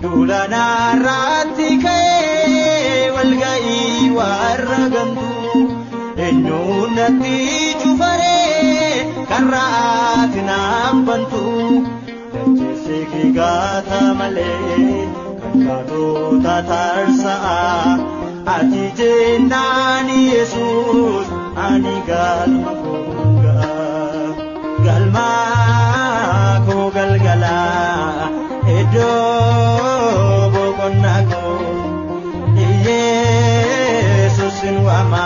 Duula naarratti ka'ee walga'ii warra gamtuu eenyuun natti cufaree karraa ati naan bantu. Dacheessee kigaata malee kan kaatota tarsa'a ati jennaan Yesuus ani galma koo ga'a. Galma koo galgala iddoo boqonnaa koo Yesuusin waama